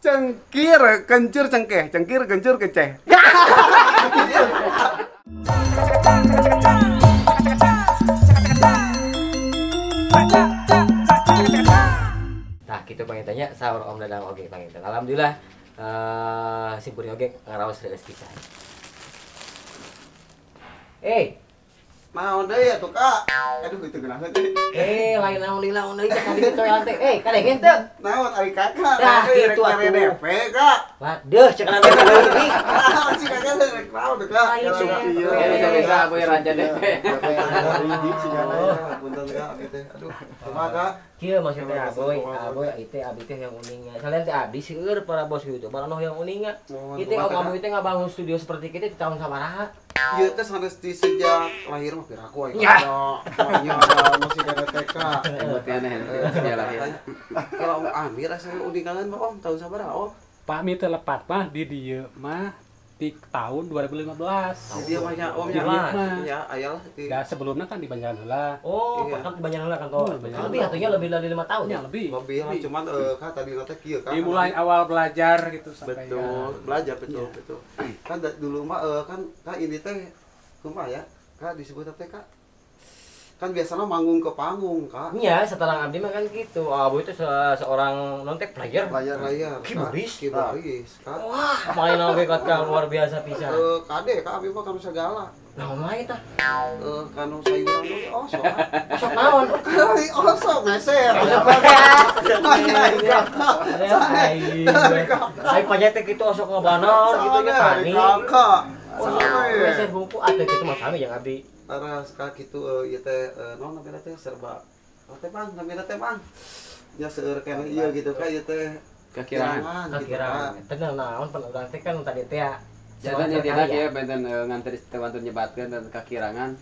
Cengkir, kencur cengkeh, cengkir, kencur keceh. Nah, kitu panginten nya saur Om Dadang oge panginten. Alhamdulillah simkuring oge ngaraos reueus pisan. Eh, Naon deui atuh, Kak? Aduh, itu geunah teh. Eh, lain naon deui, naon deui cek kali kitu teh. Eh, kadengin teu? Naon ari Kakak? Nah, kitu rek atuh. DP, Kak. Waduh, cek nanti deui. Naon sih Kakak rek naon tuh, Kak? Lain Iya, Bisa-bisa Abuy raja DP. Hiji sigana ya, punten Kak abdi teh. Aduh, kumaha Kak? Kieu maksudnya Aboy, Aboy ieu abdi teh yang uninga. Salian teh abdi seueur para bos YouTuber anu yang uninga. Mohon Ieu teh kumaha, Om Kak? Aboy teh ngabangun studio seperti kita di tahun sabaraha? Ieu teh sanes di sejak lahir mah piraku aing. Ya. Ada, ada masih kada TK. Emotnya aneh sejak lahir. Kalau Om Amir asa uningangan mah Om tahun sabaraha Om? Pami teu lepat mah di dieu mah di tahun 2015. Di dieu mah nya Om Di nya. dieu mah. Ya, aya lah di Da sebelumnya kan di Banjaran heula. Oh, Iya. kan di Banjaran heula kantor. Oh, Banjaran. Lebih atunya lebih dari 5 tahun Ya ya. lebih. lebih lah cuman Kak tadi teh kieu Kak. Dimulai awal belajar gitu sampai Betul, ya. belajar betul Iya. betul. Kan dulu mah kan Kak ini teh kumaha ya? Kak disebut teh Kak. Kan biasanya manggung ke panggung, Kak. Iya, setelah abdi mah kan gitu. Aboy itu seorang non teh player. Layar-layar. Kak. Keyboardis. Keyboardis, Kak. Wah, main oge kata luar biasa pisan. Kade Kak abi mah kanu segala. Nah, main tah. Kanu sayuran oge osok. Osok naon? Kali osok meser. Saya pajak teh kitu osok ngebanar gitu nya tani. Kakak. Osok meser buku atuh kitu mah sami jeung abdi. Taras Kak kitu ieu teh naon namina teh serba. Oh teh Bang, namina teh Bang. Nya seueur keneh ieu gitu Kak ieu teh Kekirangan. gitu, Kira Kak. tenang naon pan urang teh kan tadi teh ya. Jangan ya tidak ya benten ngantri teu wantun nyebatkeun dan kakirangan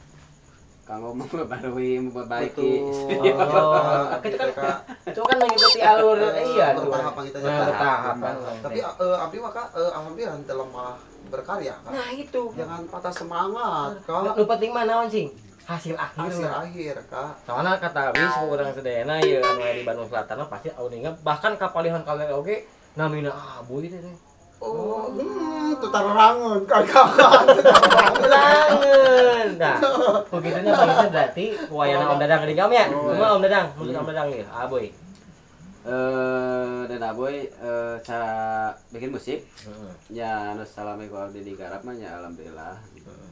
kanggo memperbarui memperbaiki. Betul. Oh, Gitu, itu kan Kak. itu kan mengikuti alur iya tuh. Bertahap kita Nah, bertahap. Tapi abdi mah Kak alhamdulillah teu lemah berkarya Kak. Nah, itu. Jangan patah semangat Kak. Nu penting mah naon sih? Hasil akhir. Hasil akhir Kak. Soalnya kata abdi urang sadayana ieu anu aya di Bandung Selatan mah pasti auninga bahkan kapalihan kalian oge namina Aboy teh teh. Oh, tuh tarangan Kakak. Ulangan. Nah, begitunya panggilnya berarti wayana Om Dadang di ya. Cuma Om Dadang, menurut Om Dadang ya, Aboy. Dan Aboy cara bikin musik ya anu salami ku abdi digarap mah nya alhamdulillah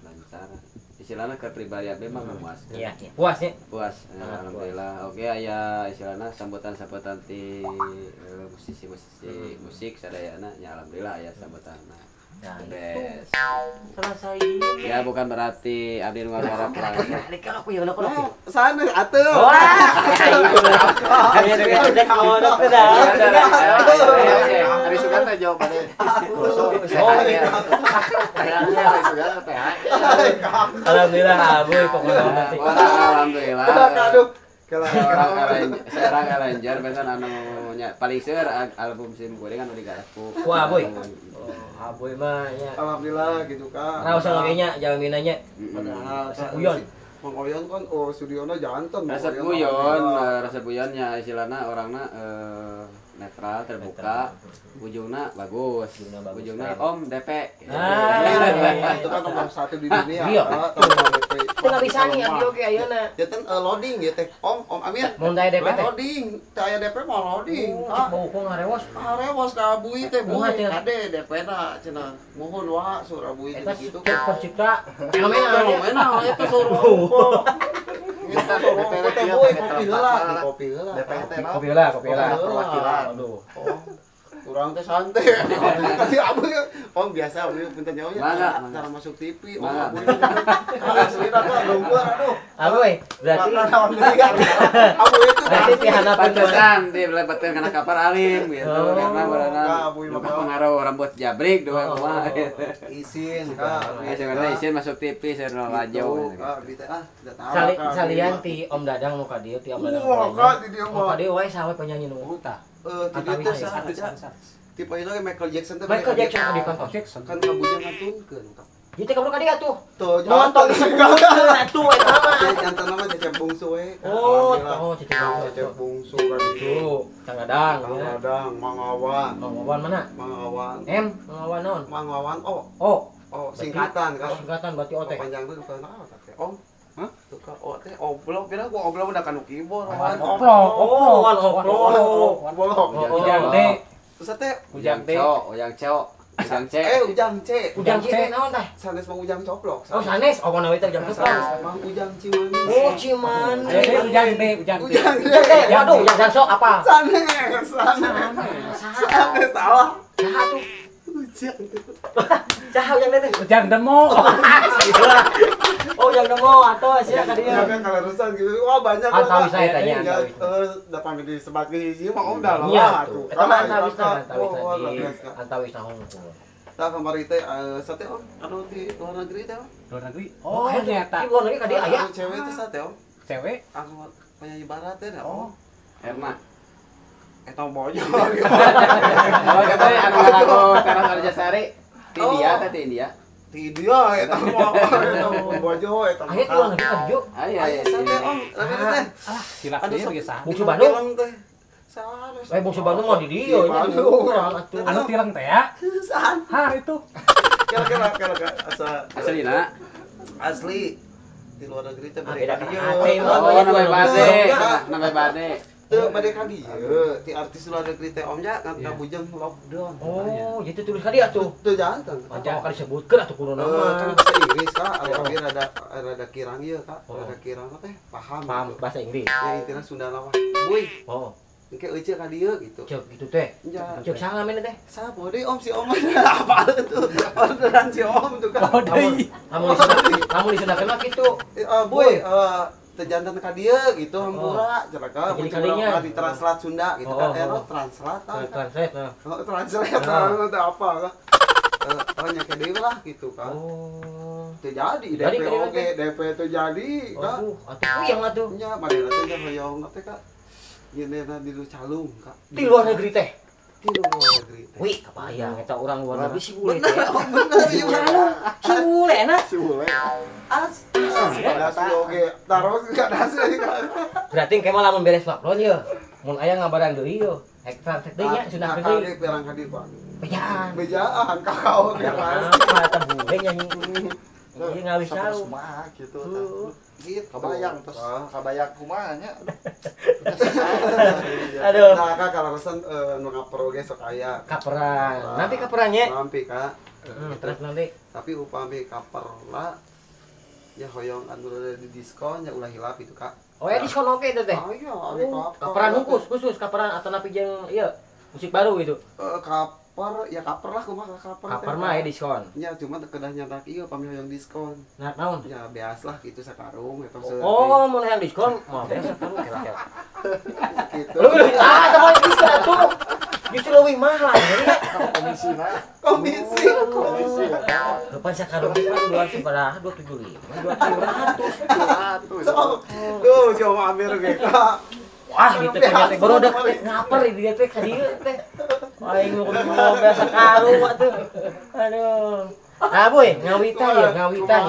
lancar. Istilahna ke pribadi abdi mah memuaskan. Iya, iya. Puas ya. Puas, ya, Sangat alhamdulillah. Oke, aya istilahna sambutan-sambutan ti musisi-musisi musik sadayana nya alhamdulillah aya sambutanna. Nah, The best. Selesai. Ya bukan berarti abdi nu ngagarap langsung. Kalau aku ya udah kalau. Sana atuh. Wah. Ari Sugan teh jawabannya. Oh, iya. Ari Sugan teh. Alhamdulillah Aboy pokoknya nanti. Alhamdulillah. Aduh. Seorang arranger benten anu nya paling seueur album sim kuring anu digarap ku. Wah, Aboy. Oh, Aboy mah nya. Alhamdulillah gitu Kak. Raos oge nya jaminannya. Padahal Resep guyon. Mang Oyon kan oh studiona janten. Mang Resep Oyon, guyon, alhamdulillah. resep guyonnya istilahna orangna netral, terbuka, ujungna bagus. Ujungna bagus, Ujungna keren. Om DP. Ah, Itu kan nomor 1 di dunia. Iya. Kak, nomor DP. Itu nggak bisa nih abdi oge ayeuna. Ya kan loading ya teh. Om, Om Amir. Mun teh DP teh. Loading, teh aya DP mah loading. Oh, Kak. cek bau ku ngarewas. Arewas ka Abuy teh buy. Kumaha teh? Kade DP na cenah. Mohon wa sur Abuy Eta gitu. tercipta fenomena. Fenomena eta sur ongko. Eta sur ongko teh buy kopi heula, di kopi heula. DP teh naon? Kopi heula, kopi heula. Perwakilan. Aduh. Oh. Urang teh santai. Kasih Abuy. Om biasa Abuy punten jauh ya. Mangga, Cara masuk TV Om Mangga. Abuy. Aslina tuh lumpur aduh. Aboy, berarti Naon deui kan. Abuy itu berarti pihana Pantesan dilebatkeun kana kapal alim gitu Oh. karena berenang Kak, Abuy mah. pengaruh rambut jabrik dua Oh. kumaha. Isin Kak. Ya sebenarnya isin masuk TV saya lajau. Gitu, Kak, di teh ah tidak tahu. Sali, Kak, salian ti Om Dadang nu ka dieu ti Om Dadang. Wah, Kak, di dieu Nu mah. ka dieu wae saha we penyanyi nu. Tah. Ti dieu teh saha aja. Tipe itu Michael Jackson teh Michael Jackson di kantor. Jackson. Kan kabujang ngatunkeun Kak. Ieu teh kabur ka dieu atuh. Tuh, nonton disebutkeun atuh eta mah. Jantan nama Cecep Bungsu we. Oh, oh Cecep Bungsu. Cecep Bungsu kan itu. Kang Dadang. Kang Dadang, Mang Awan. Mang Awan mana? Mang Awan. M, Mang Awan naon? Mang Awan O. O. Oh, singkatan kan. Singkatan berarti O teh. Panjang tuh bukan apa teh. Om. Hah? Tuh ka O teh oblok, kira gua oblok udah kanu keyboard. Oplok, oplok, oplok. Oblok. Ujang T. Terus teh Ujang T. Ujang C. Ujang C. Ujang C. Ujang C naon teh? Sanes Mang Ujang Coplok. Oh, sanes. Oh, mana we teh Ujang Coplok. Mang Ujang Cimanis. Oh, Cimanis. Ujang T, Ujang T. Ujang T. Waduh, Ujang sok apa? Sanes, sanes. Sanes salah. Saha tuh? Ujang. Saha Ujang teh? Ujang Demo. Oh, Ujang Demo atuh sia ka dieu. Ya kan kalerusan gitu. Wah, banyak lah. Antawis saya tanya antawis. Datang di sebat hiji mah om dah lah atuh. Eta mah antawis antawis hungkul. Tah kamari teh sate om anu di luar negeri teh. Luar negeri? Oh, nyata. Di luar negeri ka dieu aya. Cewek teh sate om. Cewek? Anu penyanyi barat teh oh. Erna. Eta bojor. Oh, eta anu lagu Teras Arjasari. Ti India teh ti India. Ti dia eta mah eta bojo eta. Aya ti luar negeri ka dieu. Aya aya sate om. Teh. Alah, silap deui ge saha. Bungsu Bandung teh. Eh Bungsu Bandung mah di dieu nya. Anu tileng teh ya? Hah itu. Kira-kira asa aslina. Asli di luar negeri teh bade ka dieu. Oh, namanya bade. Namanya bade. Teu bade ka dieu, ti artis luar negeri teh om nya ngan kabujeng lockdown. Oh, jadi tulis ka dieu atuh. Teu jantan. Atau ka disebutkeun atuh kudu nama. Kan bahasa Inggris Kak, ari rada rada kirang ieu Kak, rada kirang teh paham. Paham bahasa Inggris. Ya intina Sunda mah. Buy. Oh. Engke euceu ka dieu gitu. Ceuk gitu teh. Ceuk saha namina teh? Saha deui om si om apa tuh? Orderan si om tuh kan. Oh deui. Lamun disundakeun mah kitu. Buy, teu jantan ka dieu gitu hampura cenah ka mun di translate Sunda gitu kan. Translate. Translate. Oh, translate teh apa kan. Oh nya ke deui lah gitu kan. Oh. Teu jadi DP oge, DP teu jadi kan. Aduh, atuh puyeng atuh. Nya manehna teh hoyong teh Kak. Nyeunehna di Calung, Kak. Di luar negeri teh. Di luar negeri teh. Wih, kabayang eta urang luar negeri si bule teh. Bener, si Calung. Si bule enak. Si bule. As. Asli oge. Taruh enggak asli. Berarti engke mah lamun beres lockdown ye. Mun aya ngabaran deui ye. Hek translate deui nya sunah deui. Pirang ka dieu, Pak. Bejaan. Bejaan kakao oge pasti. Eta bule nyanyi. Ieu ngawis tahu. Kumaha gitu tah. Gitu. Kabayang terus kabayang kumaha nya. Aduh. Nah, Kak kaleresan nu ngaper oge sok aya. Kaperan. Nanti kaperannya. Nampi, Kak. Terus nanti. Tapi upami kaper lah ya hoyong anu di diskon ya ulah hilap itu, Kak. Oh, ya diskon oke itu teh. Oh iya, ari kaper. Kaperan khusus kaperan atau napi jeung ieu musik baru gitu. Kaper ya kaper lah kumaha kaper. Kaper mah ya diskon. Ya cuma kedah nyandak ieu pami hoyong diskon. Nah, naon? Ya beas lah gitu sakarung eta Oh, mun hayang diskon mah beas sakarung kela-kela. Gitu. Ah, teh moal diskon atuh. Justru leuwih mahal ya. Komisi nah. Komisi. Komisi. Kapan sakarung teh kan 275, 200. Tuh, si Om Amir ge, Kak. Wah, gitu teh barudak ngaper di dieu teh ka dieu teh. Aing nu kudu ngomong biasa karung atuh. Aduh. Nah, Boy, ngawitan ya, ngawitan.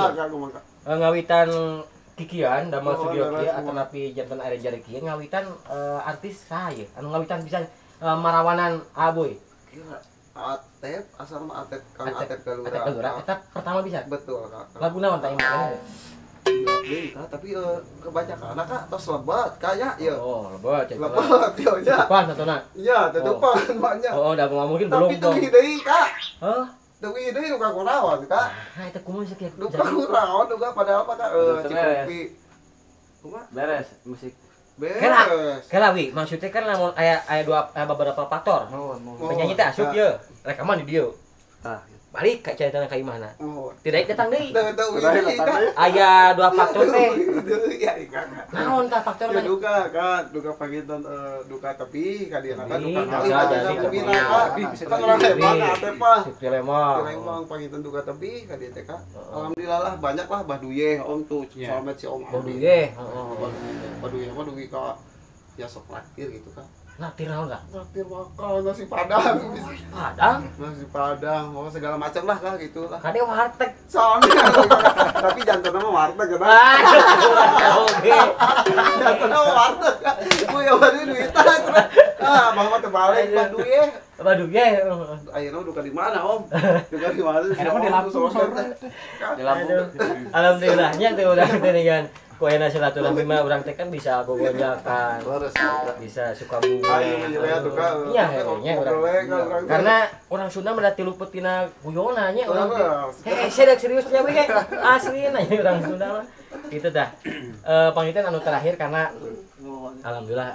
Ngawitan kikian damel studio kieu atanapi janten aya jari kieu ngawitan artis saha ye? Anu ngawitan bisa marawanan Aboy. Kira Atep, asal mah Atep Kang Atep Galura. Atep Galura eta pertama bisa. Betul, Kak. Lagu naon tah ieu? Deui Kak, tapi kebanyakan Kak tos lebat kaya ieu. Oh, lebat. Lebat ieu nya. Tutupan satona. Iya, tutupan banyak. Oh, da mungkin belum. Tapi teu deui Kak. Hah? Teu deui nu kakuraon Kak. Nah, eta kumaha sakieu? Nu kakuraon duga padahal apa Kak Cikopi. Kumaha? Beres musik. Beres. Kela wi, maksudnya kan lamun aya aya dua beberapa faktor. Penyanyi teh asup ieu, rekaman di dieu. Tah. Balik ka caritana ka imahna. Tidak datang deui. Aya Aya dua faktor teh. Naon tah faktor Ya duka kan, duka panginten duka tepi ka dieu kan duka kali kan orang hebat Atep mah. Lembang panginten duka tepi ka dieu teh Kak. Alhamdulillah lah banyak lah Baduye Om tuh selamat si Om. Baduye. Baduye mah dugi ka ya sok traktir gitu Kak. Naktir naon lah? Naktir makan nasi padang. Padang? Nasi padang, mau segala macam lah kah gitu lah. Kade warteg. Soalnya tapi jantan mah warteg kan. Oke. Jantan mah warteg. Ku ya bari duitan. Ah, bang mah terbalik Baduy. Baduy. Ayeuna duka di mana, Om? Duka di mana? Enak di Lampung. Di Lampung. Alhamdulillahnya tuh urang teh kan. Ku ayeuna silaturahmi mah urang teh kan bisa gogonjakan. Bisa suka bunga. Iya, nya urang. Karena orang Sunda mah da tiluput tina guyona nya urang teh. Heh, serius nya we asli nya urang Sunda mah. Gitu dah. Pangitan anu terakhir karena alhamdulillah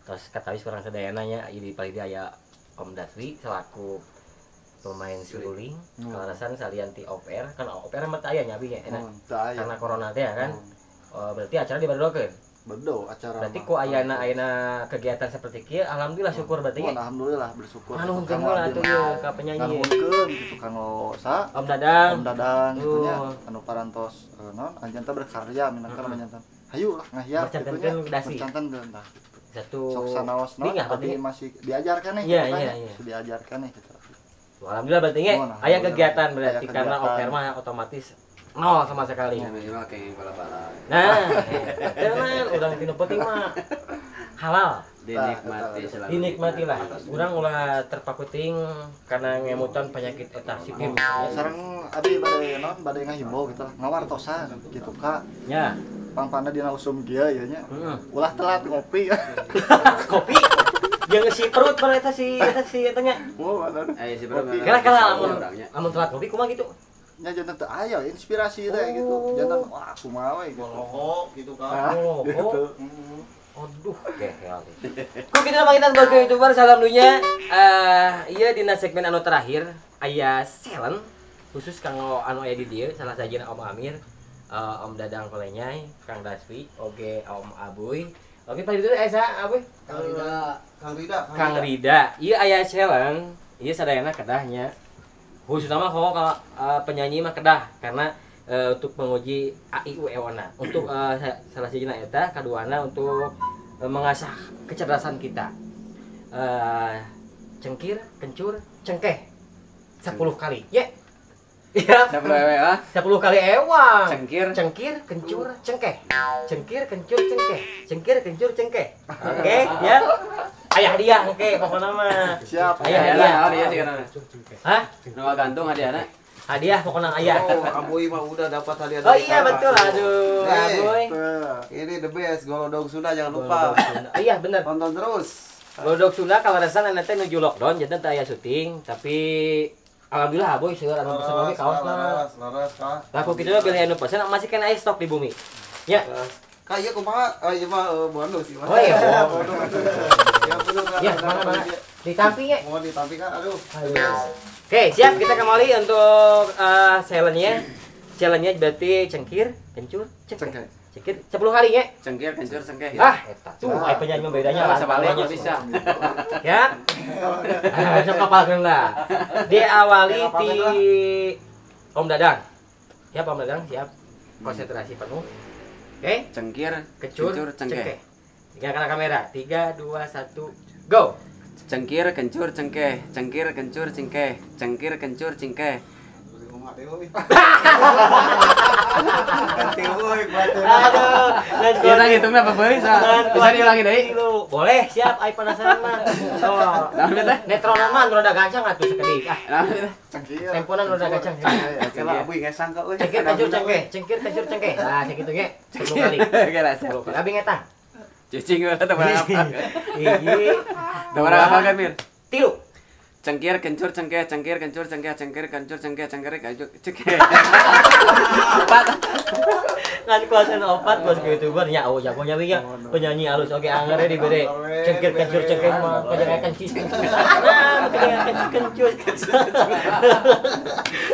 terus katawis kurang sadayana nya di paling aya Om Daswi selaku pemain seruling kalasan salian ti off air kan off air mah teu aya nya abi nya enak karena corona teh ya kan. Berarti acara dibadokeun. Bedo acara. Berarti ku ayana ayeuna kegiatan seperti kieu alhamdulillah syukur berarti. Alhamdulillah bersyukur. Nganuhunkeun heula atuh ieu ka penyanyi. Nganuhunkeun kitu kanggo sa Om Dadang. Om Dadang kitu nya anu parantos naon anjeun teh berkarya minangka anjeun. Hayu lah ngahiar kitu nya. Mercantenkeun tah. Satu sok sanaos naon abdi masih diajarkan nih iya, iya, iya. Diajarkan nih gitu. Alhamdulillah berarti nya aya kegiatan berarti karena off air mah otomatis nol sama sekali. Ya minimal kayak bala-bala. Nah, teman urang tinu penting mah halal. Dinikmati selalu. Dinikmati lah. Urang ulah terpaku ting karena ngemutan penyakit eta sipim. Sareng abdi bade naon bade ngahimbau gitu lah, ngawartosan gitu ka. Ya. Pangpana dina usum kieu ieu nya. Ulah telat ngopi. Kopi? Jeung si perut mah eta si eta nya. Oh, bener. Eh si perut. Kira-kira lamun telat ngopi kumaha gitu? Nya jantan teu aya inspirasi teh gitu. Jantan wah kumaha we gitu. Boloko gitu kan. Boloko. Aduh, gehel. Ku kitu pangitan bagi YouTuber salam dunya. Ieu dina segmen anu terakhir aya challenge khusus kanggo anu aya di dieu salah sajina Om Amir, Om Dadang Kolenyai, Kang Daswi, oge Om Abuy. Oke, tadi itu esa Abuy? Kang Rida, Kang Rida. Kang Rida. Ieu aya challenge, ieu sadayana kedahnya. Khususnya mah kalau penyanyi mah kedah karena untuk menguji A I U E O na. Untuk salah sijina eta kaduana untuk mengasah kecerdasan kita. Cengkir, kencur, cengkeh. 10 kali. Ye. Ya. 10 ewe ah. 10 kali ewang. Cengkir, cengkir, kencur, cengkeh. Cengkir, kencur, cengkeh. Cengkir, kencur, cengkeh. Oke, ya. Ayah hadiah, oke, pokoknya mah. Siap. Ayah hadiah. Hadiah sih karena. Hah? Nggak gantung hadiahnya. Hadiah pokoknya ayah. Oh, Abuy mah udah dapat hadiah. Oh iya betul, aduh, Abuy. Ini the best, Golodog Sunda jangan lupa. Iya benar. Tonton terus. Golodog Sunda kalau resan nanti menuju lockdown, jadi teu aya syuting, tapi alhamdulillah Abuy seueur anu pesen oge kaosna. Laras, laras, Kak. Lah kok kitu bilih anu pesen masih kena aya stok di bumi. Ya. Kak, ieu kumaha? Ieu mah bonus ieu mah. Oh iya, bonus. Ya bener. Ya, mana-mana. Ditampi nya. Mau ditampi Kak, aduh. Oke, siap kita kembali untuk challenge-nya. Challenge-nya berarti cengkir, kencur, cengkeh. Cengkir 10 kali nya. Cengkir, kencur, cengkeh. Ah, eta. Tuh, aya penyanyi mah bedanya lah. Sebalik mah bisa. Ya. Sok kapalkeun lah. Diawali ti Om Dadang. Siap Om Dadang, siap. Konsentrasi penuh. Oke, cengkir, kencur, cengkeh. Tiga kali kamera. 3 2 1 go. Cengkir, kencur, cengkeh. Cengkir, kencur, cengkeh. Cengkir, kencur, cengkeh. Aduh, kita ngitungnya apa boleh? Bisa diulangi deui? Boleh, siap. Ai penasaran mah. Oh. Netronan mah rada gancang atuh sakedik. Ah. Cengkir. Temponan rada gancang. Coba Abuy ngesang ka euy. Cengkir, kencur, cengkeh. Cengkir, kencur, cengkeh. Nah, sakitu ge. 10 kali. Oke lah, siap. Abi ngetang. Cicing we teu barang apa. Hiji. Teu barang apa kan, Mir? 3. Cengkir, kencur, cengkeh, cengkir, kencur, cengkeh, cengkir, kencur, cengkeh, cengkir, kencur, cengkeh. 4. Ngan kuasan 4 bos YouTuber nya oh jagonya we nya. Penyanyi alus oge angere dibere cengkir, kencur, cengkeh mah kejangan kencis. Nah, kejangan kencur.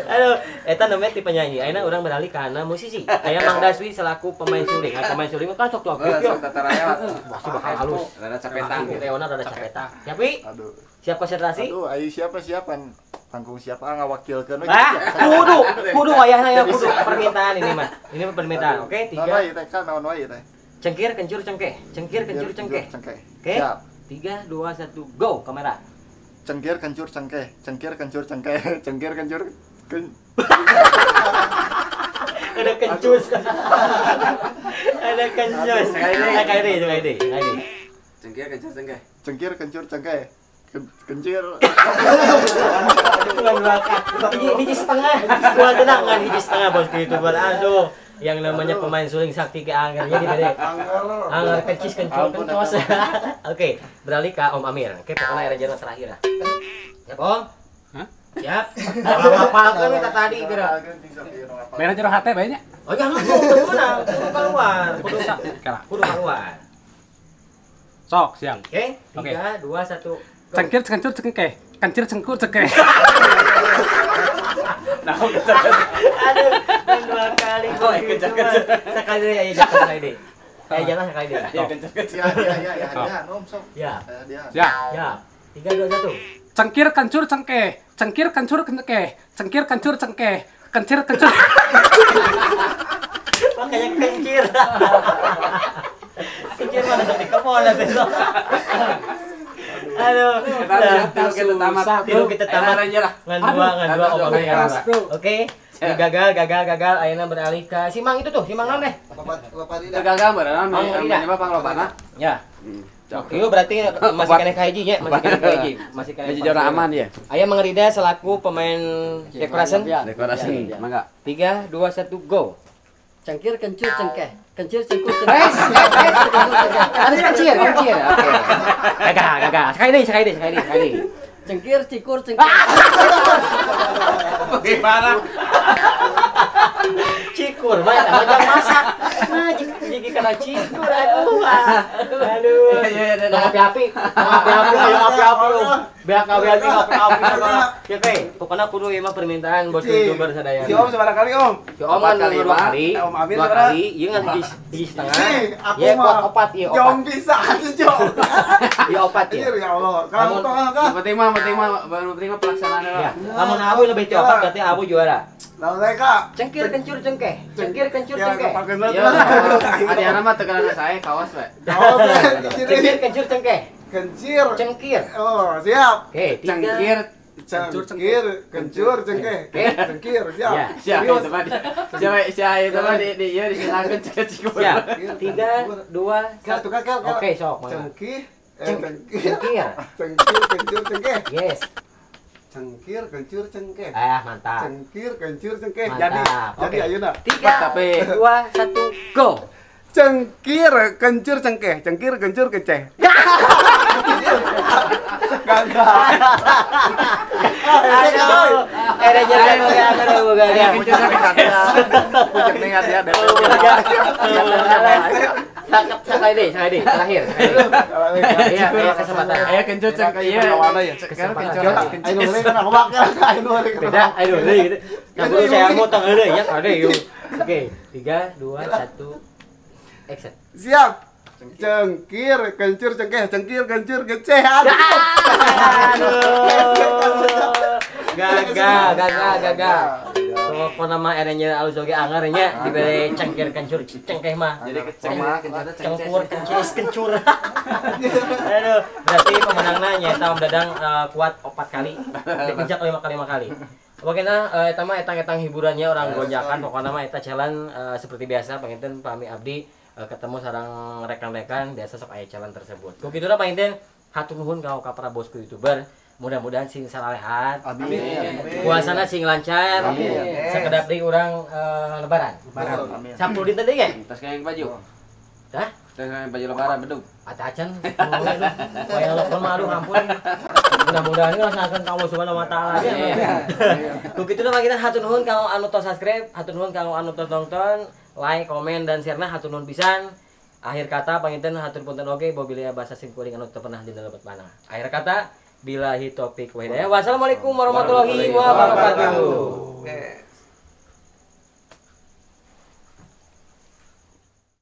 Aduh, eta namanya ti penyanyi. Ayeuna urang beralih kana musisi. Aya Mang Daswi selaku pemain suling. Nah, pemain suling kan sok tuh aktif ya. Pasti bakal halus. Rada capetang. Leona rada capetang. Siap, Wi? Aduh. Siap konsentrasi? Aduh, ayo siapa-siapa tanggung siapa ngawakilkeun we. Ah, kudu wayahna ya kudu permintaan ini mah. Ini mah permintaan. Oke, 3. Naon wae teh? Naon wae teh? Cengkir, kencur, cengkeh. Cengkir, kencur, cengkeh. Cengkeh. Oke. Siap. 3 2 1 go kamera. Cengkir kencur cengkeh, cengkir kencur cengkeh, cengkir kencur Ada kencus. Ada kencus. Sekali ini. Cengkir kencur cengkeh. Cengkir kencur cengkeh. Kencir. Hiji setengah. Gua tenang ngan hiji setengah bos YouTuber. Aduh, yang namanya pemain suling sakti ke anggernya dibere. Angger kencis kencur kencos. Oke, beralih ke Om Amir. Oke, pokoknya era terakhir lah. Siap, Om? Hah? Siap. Kalau ngapalkeun eta tadi geura. Merah jero hate bae nya. Oh, jangan kudu menang, kudu keluar. Kudu keluar. Sok, siang. Oke, 3 2 1. Cengkir kencur cengkeh, kencir cengkur cengkeh. Nah, aduh, dua kali. Oh, kejar-kejar. Sekali deui aya jatuh sekali deui. Aya jatuh sekali deui. Ya, kejar-kejar. Ya, ya, Om sok. Ya. Ya. Ya. 3 2 1. Cengkir kencur cengkeh, cengkir kencur cengkeh, cengkir kencur cengkeh, kencir kencur. Makanya kencir. Kencir mana tapi kepol besok. Aduh, kita tamat. Ngan dua Om Amir. Oke, gagal. Ayeuna beralih ke Simang itu tuh, Simang naon deh? Bapak Rida. Gagal beurang, mah panglobana. Ya. Oke, berarti masih keneh ka hiji nya, masih keneh ka hiji, masih keneh. Hiji zona aman ya. Aya Mang Rida selaku pemain decoration. Decoration, mangga. 3 2 1 go. Cengkir kencur cengkeh, kencir cengkur cengkeh. Harus kencir. Oke. Gagal. Sekali deui. Cengkir cikur cengkeh. Bagaimana? Cikur, mah macam masak. Nah, jiki kana cikur aduh. Aduh. Api-api, api-api. Beak api-api segala. Ya teh, pokoknya kudu ieu mah permintaan bos YouTuber sadayana. Si Om sabaraha kali, Om? Si Om kan dua kali. Om Amir dua kali, ieu ngan hiji setengah. Ieu opat, ieu opat. Jong bisa atuh, Jong. Ieu opat ya. Ya Allah. Kalau penting mah pelaksanaannya. Ya, lamun Abu lebih ti opat berarti Abu juara. Lamun mereka cengkir kencur cengkeh, cengkir kencur cengkeh. Adiana mah teu saya kawas we. Cengkir kencur cengkeh. Kencir. Cengkir. Oh, siap. Oke, cengkir cengkir kencur cengkeh. Cengkir, siap. Siap itu mah. Siap itu mah di ieu disilangkeun cikur. Siap. 3 2 1. Oke, sok. Cengkir, cengkir. Cengkir kencur cengkeh. Yes. Cengkir kencur cengkeh. Ah, mantap. Cengkir kencur cengkeh. Jadi ayeuna. 3 2 1 go. Cengkir kencur cengkeh, cengkir kencur keceh. Gagal. Aduh. Era jalan gagal. Sekali deh, terakhir. Iya, kesempatan. Ayo kencur cengkeh. Kesempatan. Ayo heureuy kana ayo heureuy. Beda, ayo heureuy gitu. Kabur saya motong heureuy nya kade yuk. Oke, 3 2 1 action. Siap. Cengkir, kencur, cengkeh, cengkir, kencur, keceh. Aduh. Gagal. Pokokna mah eranya alus oge anger nya dibere cengkir, kencur, cengkeh mah. Jadi cengkur, kencis, kencur. Aduh, berarti pemenangna nyaeta Om Dadang kuat 4 kali, dipencak 5 kali. Pokoknya eta mah etang-etang hiburannya orang gonjakan, pokokna mah eta challenge seperti biasa panginten pami abdi ketemu sarang rekan-rekan biasa sok aya challenge tersebut. Ku kituna panginten hatur nuhun ka para bosku YouTuber. Mudah-mudahan sing salehat. Amin. Puasana sing lancar. Amin. Sakedap deui urang lebaran. Amin. 10 dinten deui ge? Tas kayak baju. Hah? Tas kayak baju lebaran bedug. Atacan. Wayang lockdown mah aduh ampun. Mudah-mudahan ini laksanakeun ka Allah Subhanahu wa taala nya. Ku kituna mah kita hatur nuhun ka anu tos subscribe, hatur nuhun ka anu tos nonton, like, komen dan share-na hatur nuhun pisan. Akhir kata panginten hatur punten oge bobilih bahasa sim kuring anu teu pernah dina lebet mana. Akhir kata billahi taufik wa hidayah. Wassalamualaikum warahmatullahi wabarakatuh.